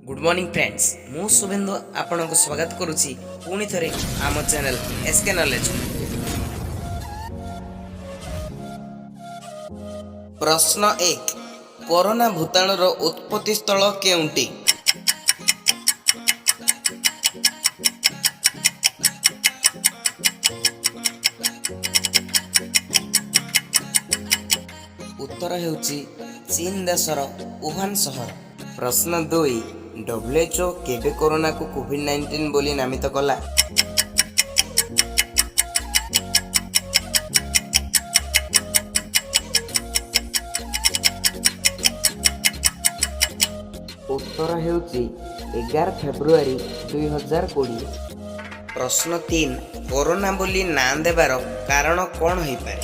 Good morning friends, ମୁଁ ଶୁଭେନ୍ଦୁ ଆପଣଙ୍କୁ ସ୍ୱାଗତ କରୁଛି ପୁଣି ଥରେ ଆମ ଚ୍ୟାନେଲ୍ ଏସ୍କେ ନଲେଜ। ପ୍ରଶ୍ନ 1, କରୋନା ଭୂତାଣୁର ଉତ୍ପତ୍ତି ସ୍ଥଳ କେଉଁଟି? ଉତ୍ତର ହେଉଛି ଚୀନ ଦେଶର ଉହାନ ସହର। ପ୍ରଶ୍ନ 2, WHO କେବେ କରୋନାକୁ କୋଭିଡ-19 ବୋଲି ନାମିତ କଲା? ଉତ୍ତର ହେଉଛି 11 ଫେବୃଆରୀ 2020। ପ୍ରଶ୍ନ 3, କରୋନା ବୋଲି ନାଁ ଦେବାର କାରଣ କ'ଣ ହୋଇପାରେ?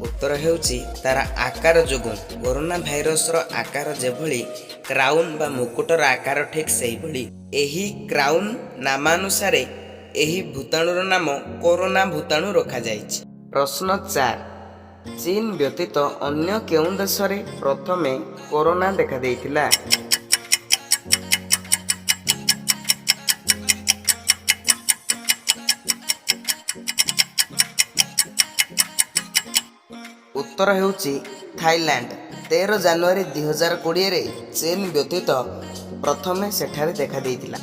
ଉତ୍ତର ହେଉଛି ତାର ଆକାର ଯୋଗୁଁ। କରୋନା ଭାଇରସର ଆକାର ଯେଭଳି କ୍ରାଉନ୍ ବା ମୁକୁଟର ଆକାର, ଠିକ୍ ସେହିଭଳି। ଏହି କ୍ରାଉନ୍ ନାମାନୁସାରେ ଏହି ଭୂତାଣୁର ନାମ କରୋନା ଭୂତାଣୁ ରଖାଯାଇଛି। ପ୍ରଶ୍ନ 4, ଚୀନ ବ୍ୟତୀତ ଅନ୍ୟ କେଉଁ ଦେଶରେ ପ୍ରଥମେ କରୋନା ଦେଖାଦେଇଥିଲା? ଉତ୍ତର ହେଉଛି ଥାଇଲାଣ୍ଡ। 13 ଜାନୁଆରୀ 2020ରେ ଚୀନ ବ୍ୟତୀତ ପ୍ରଥମେ ସେଠାରେ ଦେଖାଦେଇଥିଲା।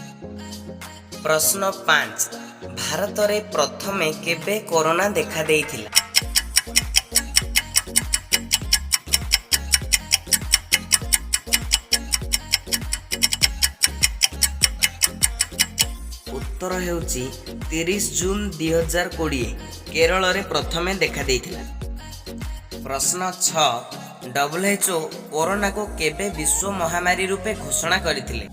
ପ୍ରଶ୍ନ 5, ଭାରତରେ ପ୍ରଥମେ କେବେ କରୋନା ଦେଖାଦେଇଥିଲା? ଉତ୍ତର ହେଉଛି 30 ଜୁନ 2020, କେରଳରେ ପ୍ରଥମେ ଦେଖାଦେଇଥିଲା। ପ୍ରଶ୍ନ 6, WHO କରୋନାକୁ କେବେ ବିଶ୍ୱ ମହାମାରୀ ରୂପେ ଘୋଷଣା କରିଥିଲେ?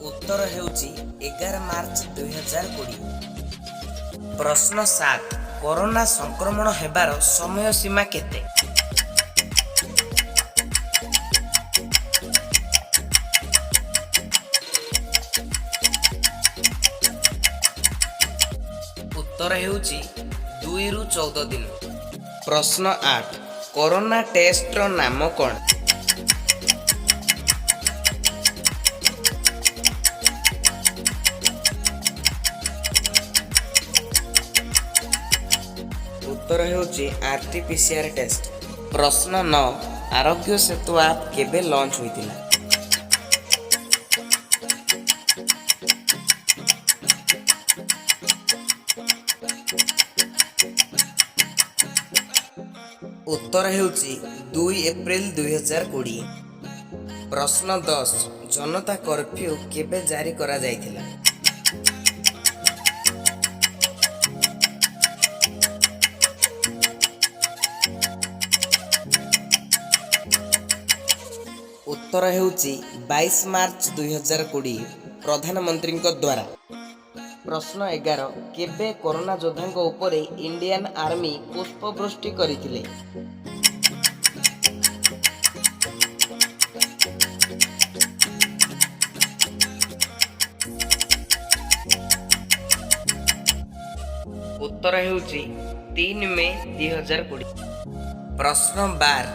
ଉତ୍ତର ହେଉଛି 11 ମାର୍ଚ୍ଚ 2020। ପ୍ରଶ୍ନ 7, କରୋନା ସଂକ୍ରମଣ ହେବାର ସମୟ ସୀମା କେତେ? ଉତ୍ତର ହେଉଛି 2ରୁ 14 ଦିନ। ପ୍ରଶ୍ନ 8, କରୋନା ଟେଷ୍ଟର ନାମ କ'ଣ? ଉତ୍ତର ହେଉଛି ଆରଟି-ପିସିଆର ଟେଷ୍ଟ। ପ୍ରଶ୍ନ 9, ଆରୋଗ୍ୟ ସେତୁ ଆପ୍ କେବେ ଲଞ୍ଚ ହୋଇଥିଲା? ଉତ୍ତର ହେଉଛି 2 ଏପ୍ରିଲ 2020। ପ୍ରଶ୍ନ 10, ଜନତା କର୍ଫ୍ୟୁ କେବେ ଜାରି କରାଯାଇଥିଲା? ଉତ୍ତର ହେଉଛି 22 ମାର୍ଚ୍ଚ 2020, ପ୍ରଧାନମନ୍ତ୍ରୀଙ୍କ ଦ୍ୱାରା। ପ୍ରଶ୍ନ 11, କେବେ କରୋନା ଯୋଦ୍ଧାଙ୍କ ଉପରେ ଇଣ୍ଡିଆନ୍ ଆର୍ମି ପୁଷ୍ପବୃଷ୍ଟି କରିଥିଲେ? ଉତ୍ତର ହେଉଛି 3 ମେ 2020। ପ୍ରଶ୍ନ 12,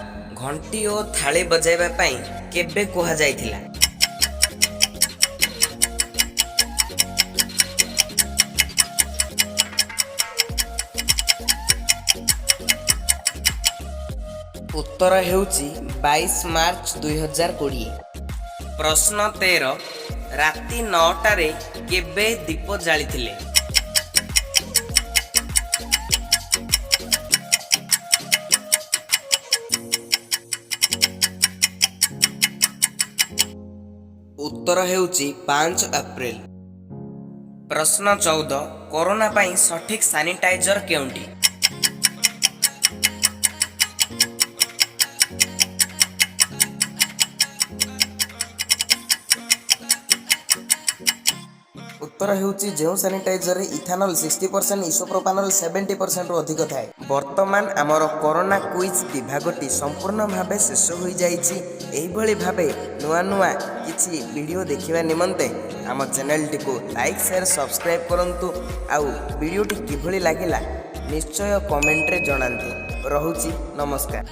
ଘଣ୍ଟି ଓ ଥାଳି ବଜାଇବା ପାଇଁ କେବେ କୁହାଯାଇଥିଲା? ଉତ୍ତର ହେଉଛି 22 ମାର୍ଚ୍ଚ 2020। ପ୍ରଶ୍ନ 13, ରାତି 9ଟାରେ କେବେ ଦୀପ ଜାଳିଥିଲେ? ଉତ୍ତର ହେଉଛି 5 ଏପ୍ରିଲ। ପ୍ରଶ୍ନ 14, କରୋନା ପାଇଁ ସଠିକ୍ ସାନିଟାଇଜର କେଉଁଟି? ଉତ୍ତର ହେଉଛି ଯେଉଁ ସାନିଟାଇଜରରେ ଇଥାନଲ 60%, ଇସୋପ୍ରୋପାନଲ 70%ରୁ ଅଧିକ ଥାଏ। ବର୍ତ୍ତମାନ ଆମର କରୋନା କୁଇଜ୍ ବିଭାଗଟି ସମ୍ପୂର୍ଣ୍ଣ ଭାବେ ଶେଷ ହୋଇଯାଇଛି। ଏହିଭଳି ଭାବେ ନୂଆ ନୂଆ କିଛି ଭିଡ଼ିଓ ଦେଖିବା ନିମନ୍ତେ ଆମ ଚ୍ୟାନେଲଟିକୁ ଲାଇକ୍, ସେୟାର, ସବସ୍କ୍ରାଇବ୍ କରନ୍ତୁ ଆଉ ଭିଡ଼ିଓଟି କିଭଳି ଲାଗିଲା ନିଶ୍ଚୟ କମେଣ୍ଟରେ ଜଣାନ୍ତୁ। ରହୁଛି, ନମସ୍କାର।